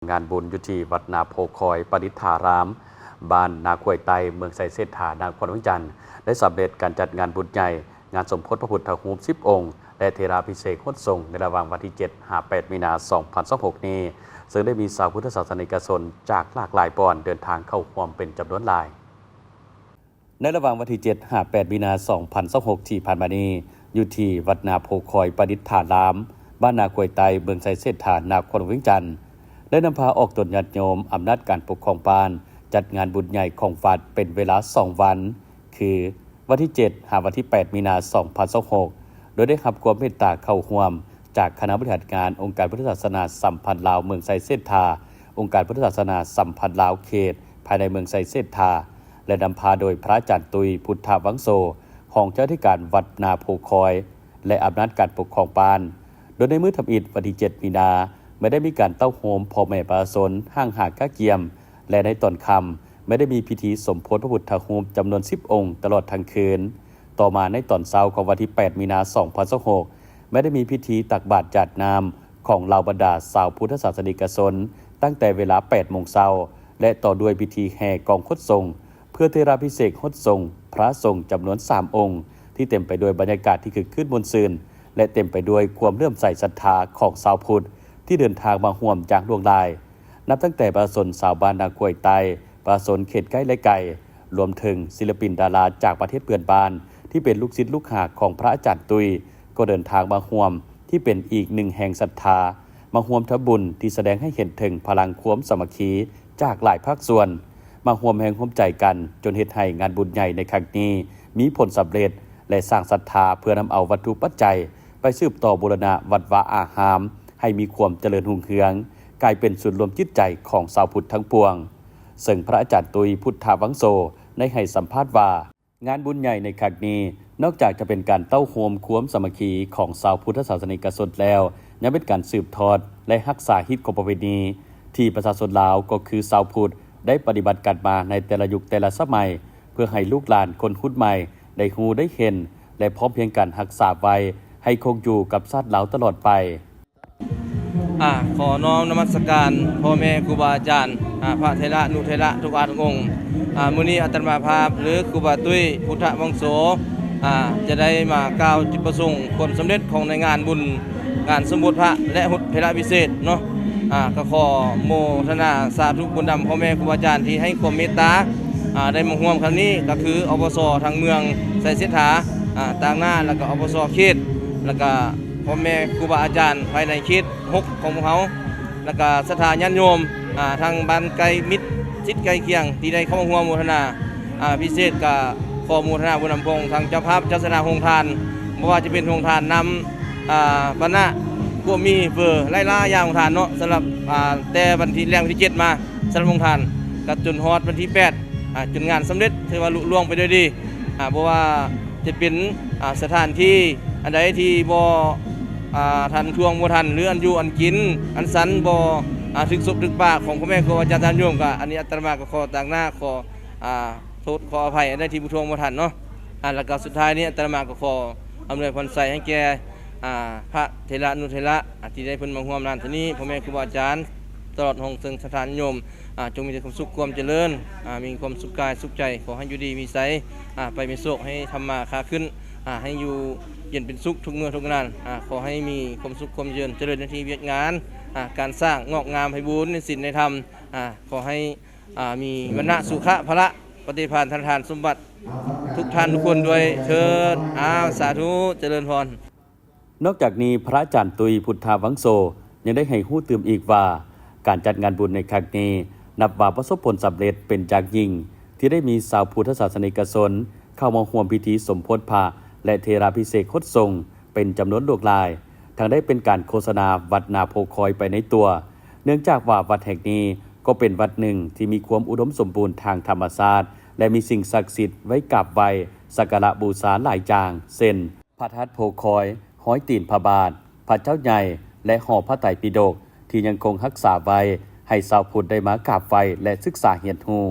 ງານບຸນຢູ່ທີ່ວັດນາໂພຄອຍປະດິດຖາລາມ ບ້ານນາຄວາຍໃຕ້ ເມືອງໄຊເສດຖາ ນະຄອນຫຼວງວຽງຈັນ ໄດ້ສຳເລັດການຈັດງານບຸນໃຫຍ່ ງານສົມໂພດພະພຸດທະຮູບສິບອົງ ແລະ ເຖລາພິເສກຫົດສົງ ໃນລະຫວ່າງວັນທີເຈັດ ຫາ ແປດ ມີນາ ສອງພັນຊາວຫົກນີ້ ເຊິ່ງໄດ້ມີຊາວພຸດທະສາສະນິກະຊົນຈາກຫຼາກຫຼາຍບ່ອນເດີນທາງເຂົ້າຮ່ວມເປັນຈຳນວນຫຼາຍ. ໃນລະຫວ່າງວັນທີເຈັດ ຫາ ແປດ ມີນາ ສອງພັນຊາວຫົກ ທີ່ຜ່ານມານີ້ ຢູ່ທີ່ວັດນາໂພຄອຍປະດິດຖາລາມ ບ້ານນາຄວາຍໃຕ້ ເມືອງໄຊເສດຖາ ນະຄອນຫຼວງວຽງຈັນ ໄດ້ນຳພາອອກຕົນຍາດໂຍມ ອຳນາດການປົກຄອງບ້ານ ຈັດງານບຸນໃຫຍ່ຂອງວັດເປັນເວລາສອງວັນ ຄື ວັນທີເຈັດ ຫາ ວັນທີແປດ ມີນາ ສອງພັນຊາວຫົກ ໂດຍໄດ້ຮັບຄວາມເມດຕາເຂົ້າຮ່ວມຈາກຄະນະບໍລິຫານງານອົງການພຸດທະສາສະໜາສຳພັນລາວເມືອງໄຊເສດຖາ, ອົງການພຸດທະສາສະໜາສຳພັນລາວເຂດພາຍໃນເມືອງໄຊເສດຖາ ແລະ ນຳພາໂດຍພະອາຈານຕຸ້ຍ ພຸດທະວັງໂສ ຮອງເຈົ້າອະທິການວັດນາໂພຄອຍ ແລະ ອຳນາດການປົກຄອງບ້ານ. ໂດຍໃນມື້ທຳອິດວັນທີເຈັດ ມີນາ ແມ່ນໄດ້ມີການເຕົ້າໂຮມພໍ່ແມ່ປະຊາຊົນຫ້າງຫາກະກຽມ ແລະ ໃນຕອນຄ່ຳ ແມ່ນໄດ້ມີພິທີສົມໂພດພະພຸດທະຮູບຈຳນວນສິບອົງຕະຫຼອດທັງຄືນ. ຕໍ່ມາໃນຕອນເຊົ້າຂອງວັນທີແປດ ມີນາ ສອງພັນຊາວຫົກ ແມ່ນໄດ້ມີພິທີຕັກບາດຢາດນ້ຳຂອງເຫຼົ່າບັນດາຊາວພຸດທະສາສະນິກະຊົນ ຕັ້ງແຕ່ເວລາແປດໂມງເຊົ້າ ແລະ ຕໍ່ດ້ວຍພິທີແຫ່ກອງຂົນສົ່ງ ເພື່ອເຖລາພິເສກຫົດສົງພະສົງຈຳນວນສາມອົງ ທີ່ເຕັມໄປດ້ວຍບັນຍາກາດທີ່ຄຶກຄື້ນມ່ວນຊື່ນ ແລະ ເຕັມໄປດ້ວຍຄວາມເຫຼື້ອມໃສສັດທາຂອງຊາວພຸດທີ່ເດີນທາງມາຮ່ວມຢ່າງຫຼວງຫຼາຍ. ນັບຕັ້ງແຕ່ປະຊາຊົນຊາວບ້ານນາຄວາຍໃຕ້, ປະຊາຊົນເຂດໃກ້ ແລະ ໄກ, ລວມເຖິງສິລະປິນດາລາຈາກປະເທດເພື່ອນບ້ານ ທີ່ເປັນລູກສິດລູກຫາຂອງພະອາຈານຕຸ້ຍ ກໍເດີນທາງມາຮ່ວມ ທີ່ເປັນອີກໜຶ່ງແຮງສັດທາ ມາຮ່ວມທຳບຸນທີ່ສະແດງໃຫ້ເຫັນເຖິງພະລັງຄວາມສາມັກຄີຈາກຫຼາຍພາກສ່ວນ ມາຮ່ວມແຮງຮ່ວມໃຈກັນ ຈົນເຮັດໃຫ້ງານບຸນໃຫຍ່ໃນຄັ້ງນີ້ມີຜົນສຳເລັດ ແລະ ສ້າງສັດທາເພື່ອນຳເອົາວັດຖຸປັດໄຈໄປສືບຕໍ່ບູລະນະວັດວາອາຮາມ ໃຫ້ມີຄວາມຈະເລີນຮຸ່ງເຮືອງ, ກາຍເປັນສູນລວມຈິດໃຈຂອງຊາວພຸດທັງປວງ. ເຊິ່ງພະອາຈານຕຸ້ຍ ພຸດທະວັງໂສ ໄດ້ໃຫ້ສຳພາດວ່າ ງານບຸນໃຫຍ່ໃນຄັ້ງນີ້ ນອກຈາກຈະເປັນການເຕົ້າໂຮມຄວາມສາມັກຄີຂອງຊາວພຸດທະສາສະນິກະຊົນແລ້ວ, ຍັງເປັນການສືບທອດ ແລະ ຮັກສາຮີດຄອງປະເວນີ ທີ່ປະຊາຊົນລາວ ກໍຄືຊາວພຸດ ໄດ້ປະຕິບັດກັນມາໃນແຕ່ລະຍຸກແຕ່ລະສະໄໝ ເພື່ອໃຫ້ລູກຫຼານຄົນຮຸ່ນໃໝ່ໄດ້ຮູ້ໄດ້ເຫັນ ແລະ ພ້ອມພຽງກັນຮັກສາໄວ້ໃຫ້ຄົງຢູ່ກັບຊາດລາວຕະຫຼອດໄປ. ອາ ຂໍນ້ອມນະມັດສະການພໍ່ແມ່ຄູບາອາຈານ ອາ ພະເຖລະນຸເຖລະທຸກອາທຸກອົງ. ອາ ມື້ນີ້ອາດຕະມາພາບ ຫຼື ຄູບາຕຸ້ຍ ພຸດທະວັງໂສ ອາ ຈະໄດ້ມາກ່າວຈຸດປະສົງຜົນສຳເລັດຂອງໃນງານບຸນ ງານສົມໂພດພະ ແລະ ຫົດເຖລະພິເສກເນາະ. ອາ ກໍຂໍໂມທະນາສາທຸບຸນນຳພໍ່ແມ່ຄູບາອາຈານທີ່ໃຫ້ຄວາມເມດຕາ ອາ ໄດ້ມາຮ່ວມຄັ້ງນີ້ ກໍຄື ອບສ ທາງເມືອງໄຊເສດຖາ ອາ ຕາງໜ້າ ແລ້ວກໍ ອບສ ເຂດ ແລ້ວກໍ ພໍ່ແມ່ຄູບາອາຈານພາຍໃນເຂດຫົກຂອງພວກເຮົາ ແລ້ວກະສັດທາຍາດໂຍມ ອາ ທາງບ້ານໃກ້ມິດຊິດໃກ້ຄຽງທີ່ໄດ້ເຂົ້າມາຮ່ວມໂມທະນາ ອາ ພິເສດກະຂໍໂມທະນາບຸນນຳພວກທາງເຈົ້າພາບເຈົ້າສະໜາໂຮງທານ ບໍ່ວ່າຈະເປັນໂຮງທານນ້ຳ ອາ ປານະ ພວກມີເຟີ ຫຼາຍໆຢ່າງໂຮງທານເນາະ ສຳລັບ ອາ ແຕ່ວັນທີ ແລງວັນທີເຈັດມາ ສຳລັບໂຮງທານ ກະຈົນຮອດວັນທີແປດ ອາ ຈົນງານສຳເລັດ ຖືວ່າລຸລ່ວງໄປດ້ວຍດີ ອາ ບໍ່ວ່າ ຈະເປັນ ອາ ສະຖານທີ່ອັນໃດທີ່ບໍ່ ອາ ທັນທ່ວງບໍ່ທັນ ຫຼື ອັນຢູ່ອັນກິນອັນສັນບໍ່ ອາ ຖືກສົບຖືກປາກຂອງພໍ່ແມ່ຄູບາອາຈານຍາດໂຍມ ກະອັນນີ້ອາດຕະມາກໍຂໍຕາງໜ້າ ຂໍ ອາ ໂທດຂໍອະໄພອັນໃດທີ່ບໍ່ທ່ວງບໍ່ທັນເນາະ. ອາ ແລ້ວກໍສຸດທ້າຍນີ້ອາດຕະມາກໍຂໍອຳນວຍພອນໄຊໃຫ້ແກ່ ອາ ພະເຖລະນຸເຖລະ ອາ ທີ່ໄດ້ເພິ່ນມາຮ່ວມງານເທື່ອນີ້ ພໍ່ແມ່ຄູບາອາຈານ ຕະຫຼອດຮວມເຖິງສະຖານຍາດໂຍມ ອາ ຈົ່ງມີແຕ່ຄວາມສຸກຄວາມຈະເລີນ ອາ ມີຄວາມສຸກກາຍສຸກໃຈ ຂໍໃຫ້ຢູ່ດີມີໄຊ ອາ ໄປມີໂຊກ ໃຫ້ທຳມາຄ້າຂຶ້ນ ອາ ໃຫ້ຢູ່ເຢັນເປັນສຸກທຸກເມື່ອທຸກນານ ອາ ຂໍໃຫ້ມີຄວາມສຸກຄວາມເຈລິນ ຈະເລີນໃນທີ່ວຽກງານ ອາ ການສ້າງງອກງາມໄພບູນໃນສິນໃນທຳ ອາ ຂໍໃຫ້ ອາ ມີວັນນະສຸຂະພະລະ ປະຕິພານທະນາທານສົມບັດ ທຸກທ່ານທຸກຄົນດ້ວຍເທີ້ນ. ອາ ສາທຸ ຈະເລີນພອນ. ນອກຈາກນີ້ ພະອາຈານຕຸ້ຍ ພຸດທະວັງໂສ ຍັງໄດ້ໃຫ້ຮູ້ຕື່ມອີກວ່າ ການຈັດງານບຸນໃນຄັ້ງນີ້ ນັບວ່າປະສົບຜົນສຳເລັດເປັນຢ່າງຍິ່ງ ທີ່ໄດ້ມີຊາວພຸດທະສາສະນິກະຊົນ ເຂົ້າມາຮ່ວມພິທີສົມໂພດພະ ແລະ ເຖລາພິເສກຫົດສົງ ເປັນຈຳນວນຫຼວງຫຼາຍ, ທັງໄດ້ເປັນການໂຄສະນາວັດນາໂພຄອຍໄປໃນຕົວ, ເນື່ອງຈາກວ່າວັດແຫ່ງນີ້ກໍເປັນວັດໜຶ່ງທີ່ມີຄວາມອຸດົມສົມບູນທາງທຳມະຊາດ ແລະ ມີສິ່ງສັກສິດໄວ້ກາບໄຫວ້ ສັກກາລະບູຊາຫຼາຍຢ່າງ ເຊັ່ນ ພະທາດໂພຄອຍ, ຮອຍຕີນພະບາດ, ພະເຈົ້າໃຫຍ່ ແລະ ຫໍພະໄຕປິດົກ ທີ່ຍັງຄົງຮັກສາໄວ້ໃຫ້ຊາວພຸດໄດ້ມາກາບໄຫວ້ ແລະ ສຶກສາຮຽນຮູ້.